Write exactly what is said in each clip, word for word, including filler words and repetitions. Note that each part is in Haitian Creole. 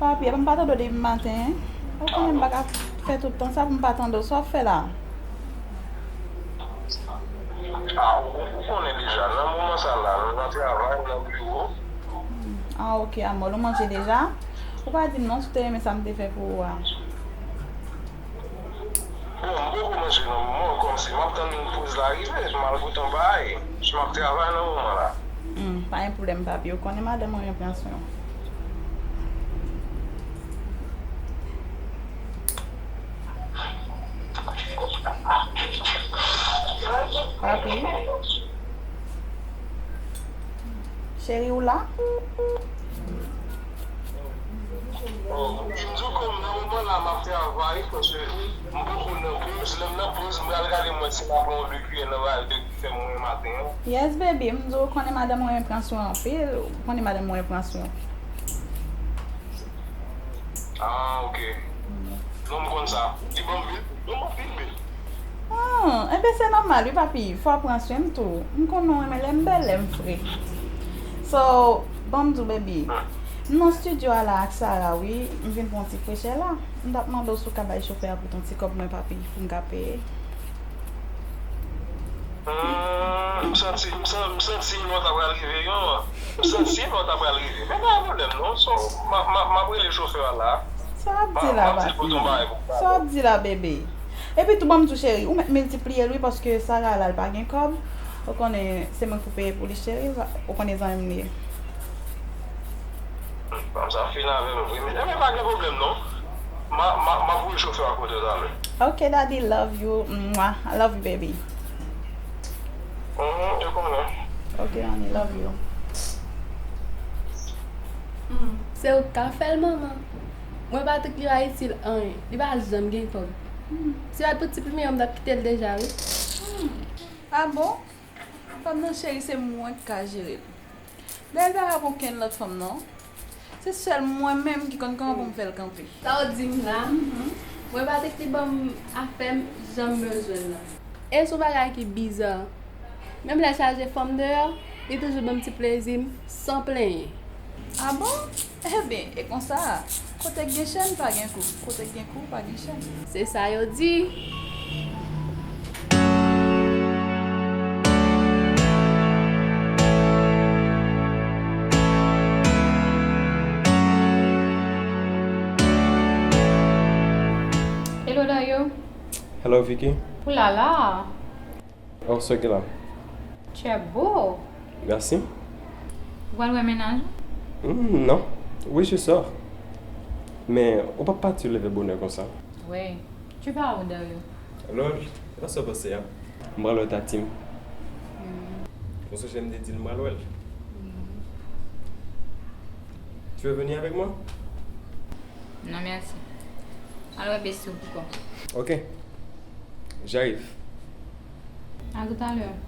Papi, epa m pa tande w depi maten. Ou konnen m pa ka fè tout tan sa pou m pa tande w. Sa w ap fè la? Ah, ou, ou konnen deja, nan moman sa la, m nan travay, m nan biwo. Ah, ok, amò, ou manje deja? Ou pa di m non si w te renmen sa m te fè pou ou a. Bon, m poko manje nan moman, kòmsi m ap tann poz la rive, m al goute yon bagay. M ap travay nan moman la. Hmm, pa gen pwoblèm, papi. Ou konnen madanm mwen pran swen w. Papi. Cheri, ou la? Bon, m di w kòm nan moman la m ap travay, paske m poko nan poz, lè m nan poz, m pral gade mwen si m ap pran yon de kiyè nan bagay de ki fè mwen maten an. Yes, baby, m di w konnen madanm mwen pran swen w anpil, ou konnen madanm mwen pran swen w. Ah, ok. Non, m konn sa. Li ban m bil, ban m anpil bil. Ah, enben se nòmal wi papi, fò w pran swen m tou. M konnen w renmen lè m bèl, lè m fre. So, ban m di w baby, m nan estidyo a la ak Sarah wi, m vin pran yon ti frechè la. M t ap mande w si w ka bay chofè a pote yon ti kòb mwen papi, pou m ka peye. Hmm, m santi, m san-, m santi lè w ta pral rive, yon, m santi lè w ta pral rive. Men pa gen pwoblèm non, so, m ap, m ap, m ap rele chofè a la. Sa w ap di la, papi? Sa w ap di la, bebe? Epi tou, ban m di w, cheri, ou mèt miltipliye l wi, paske Sarah la, l pa gen kòb. Ou konnen, se mwen k pou peye pou li, cheri. Ou konnen zanmi m li ye. Fanm sa fin avè m vre, men, men pa gen pwoblèm non. M a, m a, m ap voye chofè a kote w talè. Ok, daddy, love you. Mwah. I love you, baby. Mhm, yo konnen. Ok, honey, love you. Hmm, se ou k ka fè l, manman. Mwen, Patrick, li pa itil anyen. Li pa janm gen kòb. Hmm. Si pa t pou ti plimen an, m t ap kite l deja, wi. Hmm. Ah bon? Fanm nan, cheri, se mwen k ka jere l. Dayè, l pa ka pran okenn lòt fanm, non. Se sèl mwen menm ki konn kòman pou m fè l kanpe. Sa w di m la, mhm, mwen, Patrick, li ban m afè m jan m bezwen l lan. E se yon bagay ki biza. Menm lè l chaje fanm deyò, li toujou ban m ti plezi m san plenyen. Ah bon? Ebyen, e konsa, kote k gen chèn, pa gen kou. Kote k gen kou, pa gen chèn. Se sa yo di. Hello, Dario. Hello, Vicky. Oulala. Oh, ce gars-là. Tu es beau. Merci. Ou pral wè mennaj ou? Hmm, non. Oui, je sors. Men, ou p ap pati leve bonè konsa. Wi. Tu vas où, Dario? Lòj, sa w panse a? M pral wè Tati m. Hmm. Ou sonje m te di l m pral wè l? Hmm. Tu veux venir avec moi? Non, merci. Al wè besti w pou kò w. Ok. J'arrive. À tout à l'heure.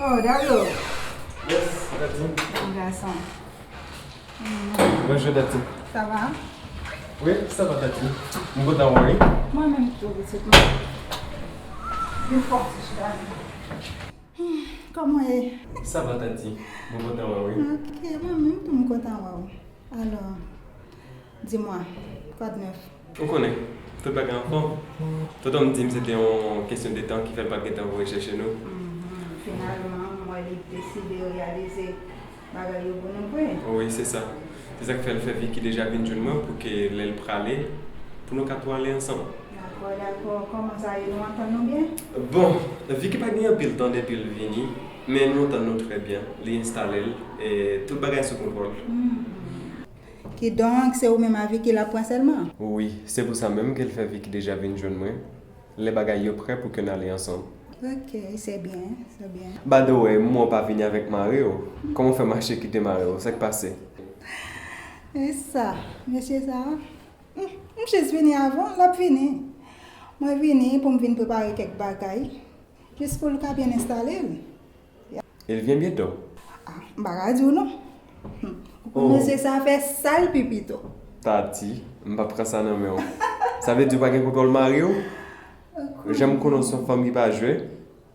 Oh, Dario. Yes, Tati. Bon gason. Bonjou, Tati. Sa va? Wi, sa va, Tati. M kontan wè w, wi. Mwen menm tou, pitit mwen. Vin fò ti chita. Hmm, kòman w ye? Sa va, Tati. M kontan wè w, wi. Ok, mwen menm tou, m kontan wè w. Alò, di mwen, kwa de nèf? Ou konnen, tout bagay anfòm. Tonton m di m se te yon kesyon de tan ki fè l pa t gentan voye chèche nou. Mhm. Finalman, m wè li deside reyalize bagay yo pou nou vre. Wi, se sa. Se sa k fè l fè Vicky deja vin jwenn mwen pou ke lè l prale, pou nou ka tou ale ansanm. Dakò, dakò. Kòman sa ye? Nou antann nou byen? Bon, Vicky pa gen anpil tan depi l vini, men nou antann nou trè byen. Li enstale l, e tout bagay sou kontwòl. Hmm. Kidonk, se ou menm a Vicky l ap pran sèlman? Wi, se pou sa menm ke l fè Vicky deja vin jwenn mwen. Lè bagay yo prè pou ke n ale ansanm. Ok, se byen, se byen. By the way, mwen pa vini avèk mari w. Kòman w fè mache kite mari w? Sa k pase? E sa, mesye sa, m, m jis vini avan, l ap vini. Mwen vini pou m vin prepare kèk bagay, jis pou l ka byen enstale l. Il vient bientôt. Ah, m pa ka di w non. Hmm. Ou konn mesye sa fè sa l pi pito. Tati, m pa pran sa nan men w. Sa vle di w pa gen kontwòl mari w? Jan m konnen w se yon fanm ki pa jwe,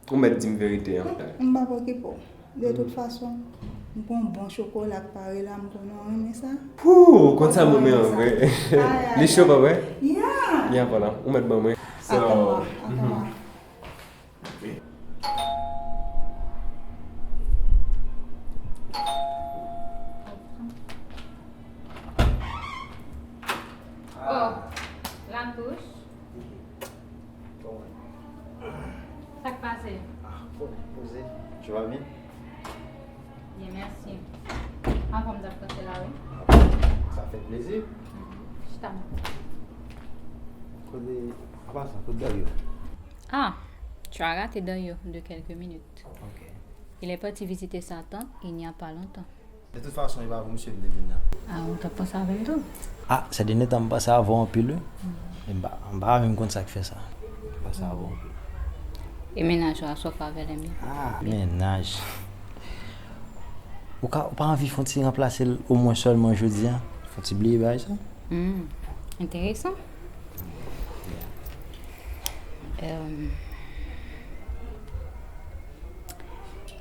ou mèt di m verite an. M p ap okipe w. De tout fason, m gon bon chokola k pare la, m konnen w renmen sa. Hoo, ou konn sa m renmen an vre. Li cho pa vre? Ya. Ya, vwala, ou mèt ban mwen. So, atann mwa, atann mwa. Ok. Oh, Latouche. Kòman? Sa k pase? Ah, bon, poze. Tu vas bien? Byen, mèsi. Anfòm, m t ap pase la, wi. Ah bon, sa fè plezi. Mhm. Chita. Kote, an pasan, kote Dario? Ah, tu as raté Dario de quelques minutes. Ok. Il est parti visiter sa tante il n'y a pas longtemps. De tout fason, e pa pou misye m te vin nan. Ah, ou t ap panse avè l tou? Ah, sè dènye tan, m panse avè w anpil, wi. Mm. E m pa, m pa menm konn sa k fè sa. M panse avè w anpil. E mennaj ou a, sa w fè avè l, Emile? Ah, mennaj. Ou ka, ou pa anvi fè yon ti ranplase l omwen sèlman jodi a? Fè yon ti bliye bagay sa? Hmm, enteresan. Em,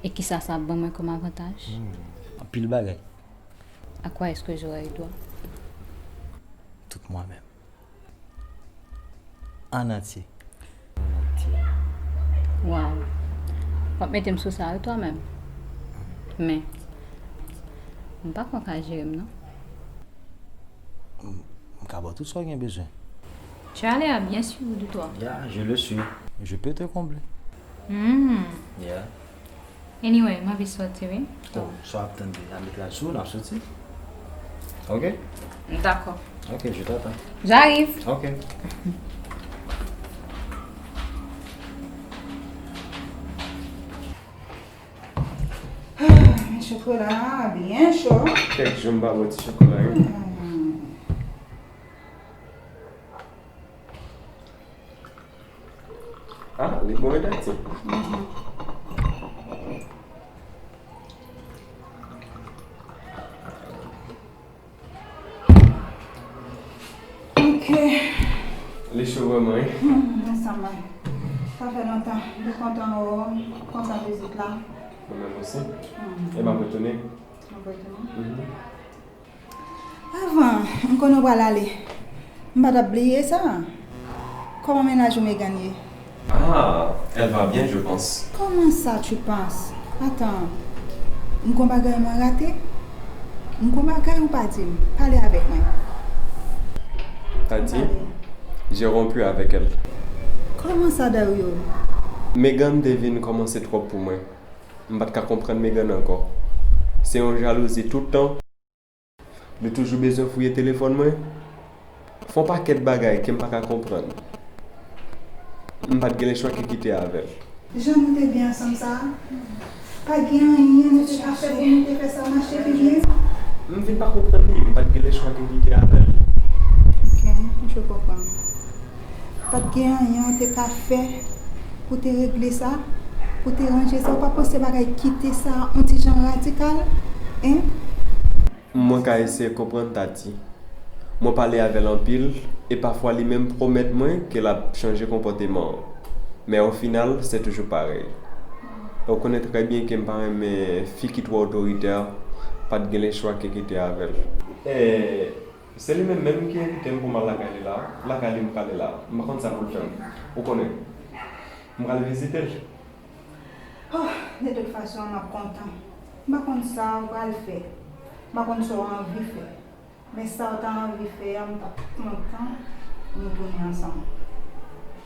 e kisa sa ap ban mwen kòm avantaj? Hmm, anpil bagay. À quoi est-ce que j'aurais eu droit? Tout mwen menm. An antye. Waw. W ap mete m sou sa wi, twa menm. Men, m pa kwè w ka jere m, non. M, m ka ba w tout sa w gen bezwen. Tu as l'air bien sûr de toi. Yeah, je le suis. Je peux te combler. Hmm. Yeah. Anyway, m anvi sòti, wi. Oh, sa w ap tande a, met rad sou ou, n ap soti. Ok? Dakò. Ok, je t'attends. J'arrive. Ok. Ah, men chokola a byen cho. Kèk jou m pa bwè ti chokola, wi. Hmm. Ah, li bon wi, Tati. Mhm. Ok. Li cho vrèman, wi. Hmm, ansanm. Sa fè lontan. M te kontan wè w, kontan vizit la. Mwen menm osi. Hmm. E m ap retounen. M ap retounen. Mhm. Avan, m konnen w pral ale. M pa t ap bliye sa. Kòman mennaj ou Megan ye? Ah, elle va bien, je pense. Comment ça, tu penses? Attends, m gon bagay mwen rate? M gon bagay ou pa di m? Pale avèk mwen. Tati, j'ai rompu avec elle. Kòman sa, Dario? Megan te vin kòmanse twòp pou mwen. M pa t ka konprann Megan ankò. Se yon jalouzi tout tan. Li toujou bezwen fouye telefòn mwen. Fè yon pakèt bagay ke m pa ka konprann. M pa t gen lechwa ke kite avè l. Jan nou te byen ansanm sa a, pa t gen anyen nou te ka fè pou nou te fè sa mache pi byen? M vin pa konprann li, m pa t gen lechwa ke kite avè l. Ok, je comprends. Pa t gen anyen w te ka fè pou te regle sa, pou te ranje sa? Ou pa panse bagay kite sa yon ti jan radikal, en? Mwen ka eseye konprann Tati. Mwen pale avè l anpil, e pafwa li menm pwomèt mwen ke l ap chanje konpòteman an. Men o final, se toujou parèy. E w konnen trè byen ke m pa renmen fi ki twò otoritè, pa t gen lechwa ke kite avè l. E se li menm menm ki envite m pou m al lakay li la. Lakay li m prale la. M pa konn sa pou l fè m. Ou konnen, m pral vizite l. Oh, de tout fason, m ap kontan. M pa konn sa w pral fè. M pa konn sa w anvi fè. Men sa w ta anvi fè a, m t ap kontan nou tounen ansanm.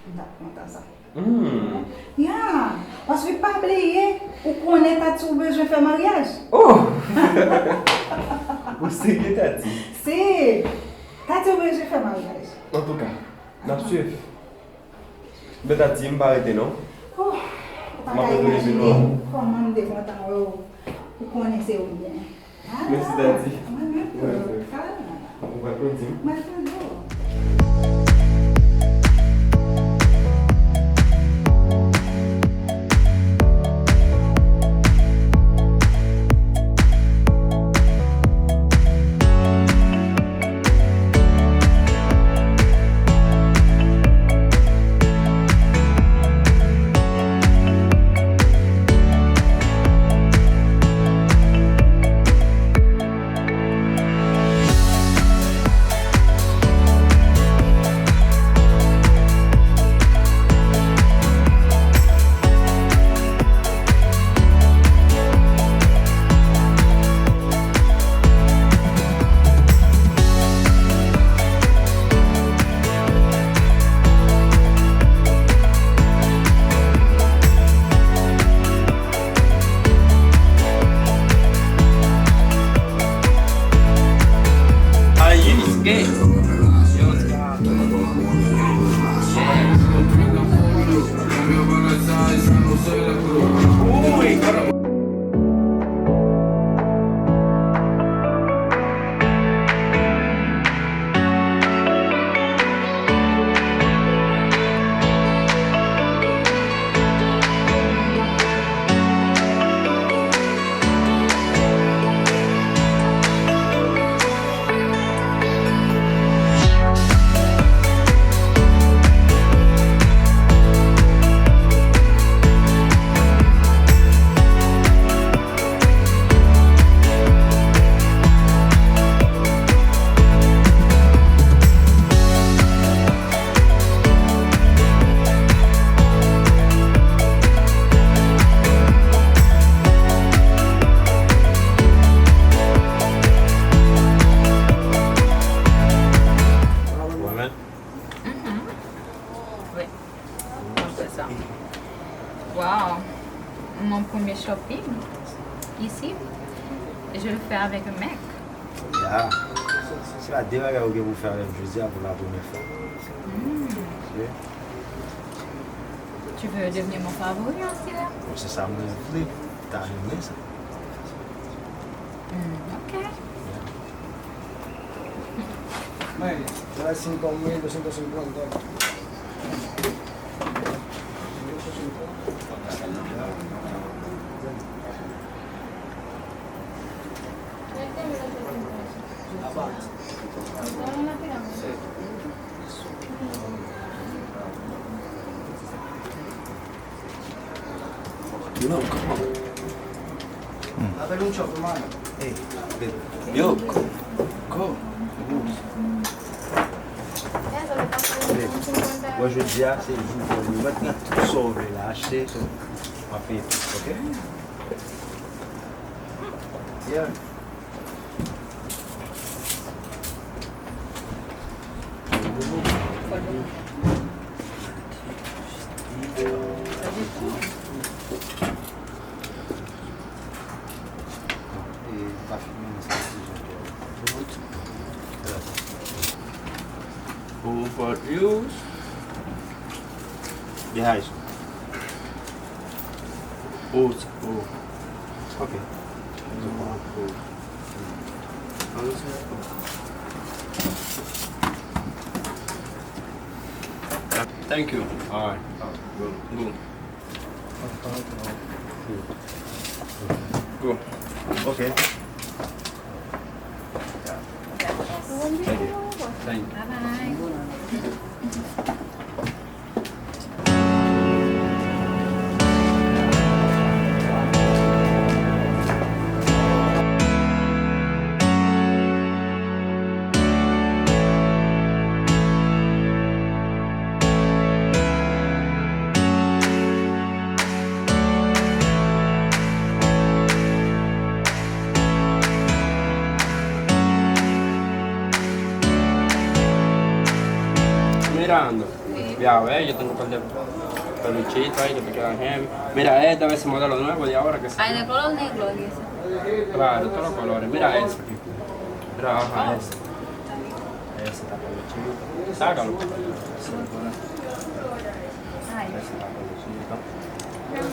M t ap kontan sa. Hmm. Ya, paske pa bliye, ou konnen Tati ou bezwen fè maryaj. Oh! Ou serye, Tati? Se, Tati ou bezwen fè maryaj. Antouka, n ap swiv. Bèl Tati, m pa rete non. Oh, M ap retounen pi lwen. Kòman m te kontan wè w. Ou konnen se ou m ye. Mèsi, Daddy. Mwen menm tou. Ou pral kondi m? Mwen kondi w. Mhm. Wi. Konsa. Wow. Mon premier shopping ici, je le fais avec un mec. Ya. Se pa de bagay ou gen pou fè avè m jodi a pou la premyè fwa. Hmm. Wi. Tu veux devenir mon favori aussi, là? Bon, se sa mwen vle. Ta renmen sa. Hmm, ok. Mwen, se la cinco mil doscientos cincuenta. Yo, come on. Hmm. Hey, babe. Yo, go. Go. Babe, bon, jodi a, se jou pou nou mèt nan tout sa w vle la, achte, so, m ap peye tout, ok? Yeah. Who bought you? Yeah, it's Oh, oh. Ok. Thank you. All right. Go. Go. Ok. Thank you. Thank you. Bye bye. Mirando. Wi. Ya, ve, yo tengo un par de peluchitos ahí que te quedan heavy. Mira, esta vez se modelo nuevo de ahora que salió. Hay de color negro aquí, sí. Claro, todos los colores. Mira eso aquí. Mira, ajá, eso. Eso está peluchito. Sácalo. Eso está peluchito. Eso está peluchito.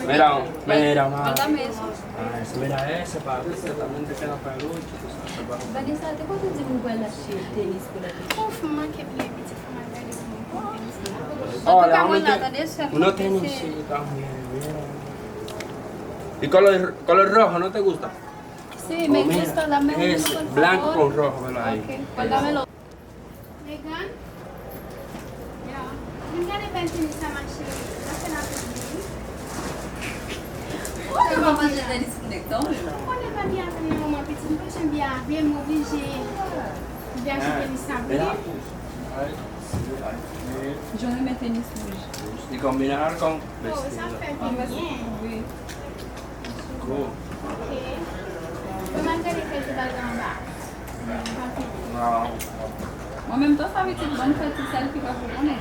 Mira, mira, ma. Manda mesmo. Ah, eso, mira, ese pa, ese también te queda para el ocho, tú sabes, para. Vanessa, te konn di m ou pral achte tenis pou lè. Konf manke vle piti fò m al gade pou mwen pran tenis la. Antouka, mwen la, tande, sèlman. Unos tenis, sí, también, mira. ¿Y color, color rojo no te gusta? Sí, me gusta, dame uno, por favor. Blanco con rojo, velo ahí. Ok, pues dámelo. Megan? Ya. Vin gade bèl tenis sa, ma chérie. Sa fè la pou mwen. Ou te pa manje tenis pou nèg tan, wi. Ou konnen pa byen avè m nan moman piti, m pa janm byen avè m, oblije. Byen achte tenis sa pou li. Yo renmen tenis wouj. Y combinar con vestido. Oh, sa fè byen. Wi. Cool. Ok. Mwen gade kèk bagay anba. Mwen menm tou sa pitit, ban m fè ti selfie pa pou konnen.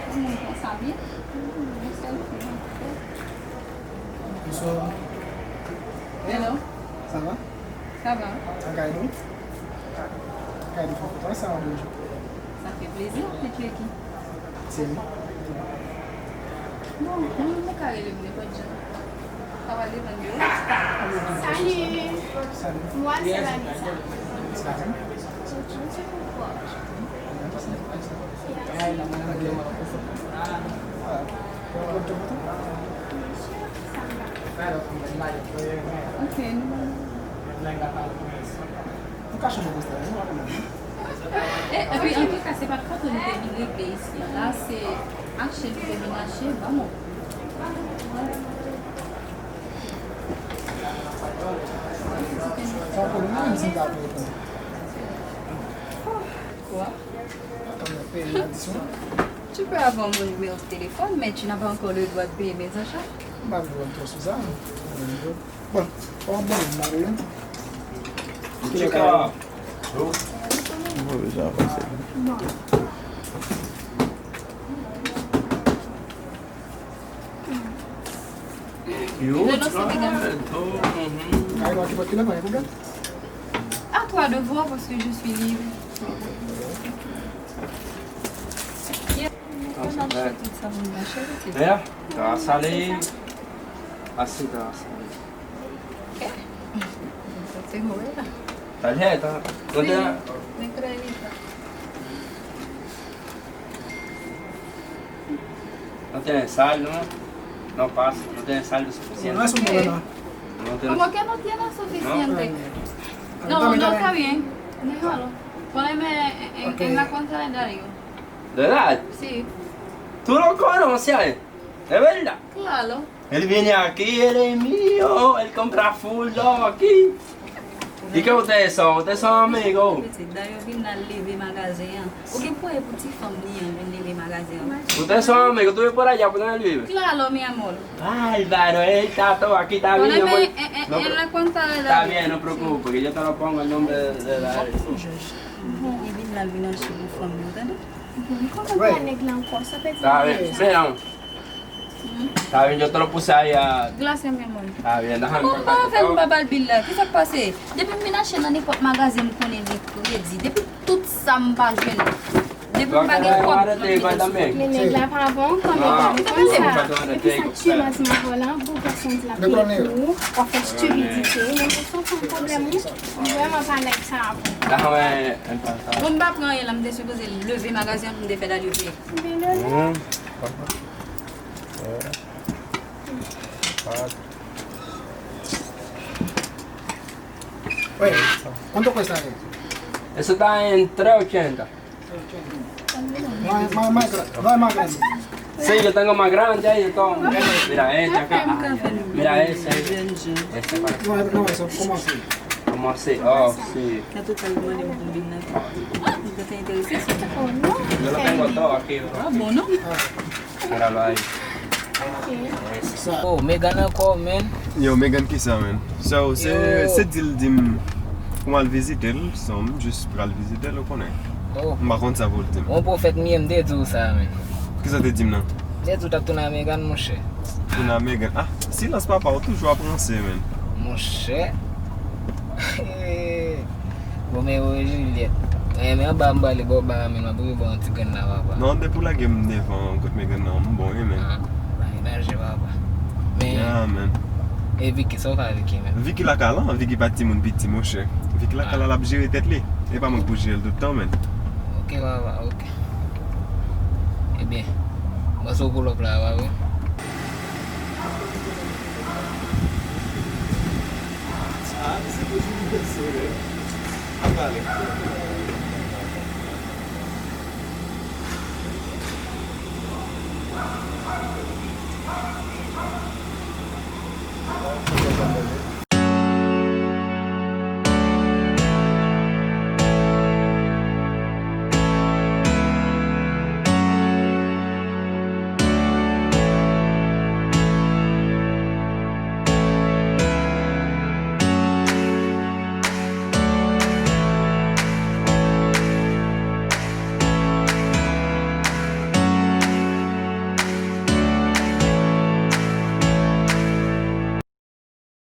Yon moun konsa byen. Yon selfie. Bonsoir. Hello. Ça va? Ça va. Akay nou? Akay nou fè foto sa yon jou. Sa fè plezi, ou te tcheke ki? Se li. Bon, mwen, mwen ka rele m nenpòt jan. Sa va depann de ou. Salut. Salut. Moi, c'est Vanessa. Salut. Ok, nou. Nou ka chanje poz la, nou pa pwoblèm. E, epi, antouka, se pa t foto nou te vin regle isi a. La, se achte nou te vin achte, vamos. Sa w konnen, menm si m ta peye pou mwen. Kwa? Attends, mwen peye adisyon. Tu peux avoir mon numéro de téléphone, mais tu n'as pas encore le droit de payer mes achats. M pa gen dwa twò sou sa. Bon, pa w ap ban m mari m. Kilè ka rive? Move jan avanse. Yo, Lelo se Megan. Kay wak ki pòt kilè, pa gen pwoblèm. À toi de voir parce que je suis libre. Mwen achte tout sa pou m achte, pitit. Yeah, ta sale. Así ta sale. ¿Qué? Entonces, joder. Tarjeta. No te da. Sí, me crédito. No tiene saldo, ¿no? No pasa, no tiene saldo suficiente. No es un problema. No tiene. ¿Cómo que no tiene suficiente? No, no, está bien. Déjalo. Poneme en, en, en la cuenta de Darío. ¿De verdad? Sí. ¿Tú lo conoces a él? ¿De verdad? Claro. Él viene aquí, él es mío, él compra full dog aquí. ¿Y qué ustedes son? ¿Ustedes son amigos? Pitit, Dayo vin la leve magazen an. Ou gen pwoblèm pou ti fanm li an vin leve magazen an. Ustedes son amigos, tú vives por allá, por donde él vive. Claro, mi amor. Bárbaro, él está todo aquí, está bien, amor. Poneme en, en, en la cuenta de Darío. Está bien, no preocupes, que yo te lo pongo el nombre de, de Darío. Li vin la, l vin achte pou fanm li, ou tande? Kòman pa nèg la ankò? Sa fè di. Está bien, pero está bien, yo te lo puse ahí a. Gracias, mi amor. Está bien, déjame. Bon, pa fè m pa ba l bil la. Kisa k pase? Depi m vin achte nan nenpòt magazen, m konnen li kredi. Depi tout sa m pa jwenn. Depi m pa gen kòb, m vin achte. Men nèg la pa bon, kòman nèg la konn sa? Epi sa ti mazi ma vòlè, boul gason di la peye pou ou, w ap fè stipidite, men se son fanm pwoblèm ou, m vrèman pa like sa a bon. Bon, m pa pran anyen la, m te sipoze leve magazen an pou m te fè Dario peye. Oye, ¿cuánto cuesta eso? Eso está en tres ochenta. No, es más, más gra-, no, es más grande. Sí, yo tengo más grande ahí, entonces. Mira este acá. Ah, ya. Mira ese. Este para. No, no, eso, ¿cómo así? ¿Cómo así? Oh, sí. Yo lo tengo todo aquí, bro. Ah, bon, non? Míralo ahí. Oh, Megan ankò, man. Yo, Megan kisa, man? So, se, se di l di m pou m al vizite l, so, m jis pral vizite l, ou konnen. Oh. M pa konn sa pou l di m. Yon pwofèt m ye, m te di w sa, man. Kisa w te di m nan? M te di w t ap tounen a Megan, monchè. Tounen a Megan. Ah, silans papa, ou toujou ap ranse, man. Monchè. Romeo e Juliet. Mwen renmen anba, m prale bò ba a, men m ap rive bò yon ti grenn la, papa. Non, depi w lage m devan kot Megan nan, m bon, wi, men. Ah, pa gen danje, papa. Ah, man. E Vicky, sa w fè ak Vicky, man? Vicky lakay la, Vicky pa timoun piti, monchè. Vicky lakay la, l ap jere tèt li. E pa mwen k pou jere l tout tan, man. Ok, papa, ok. Ebyen, mwen sou pull up la, pa vre?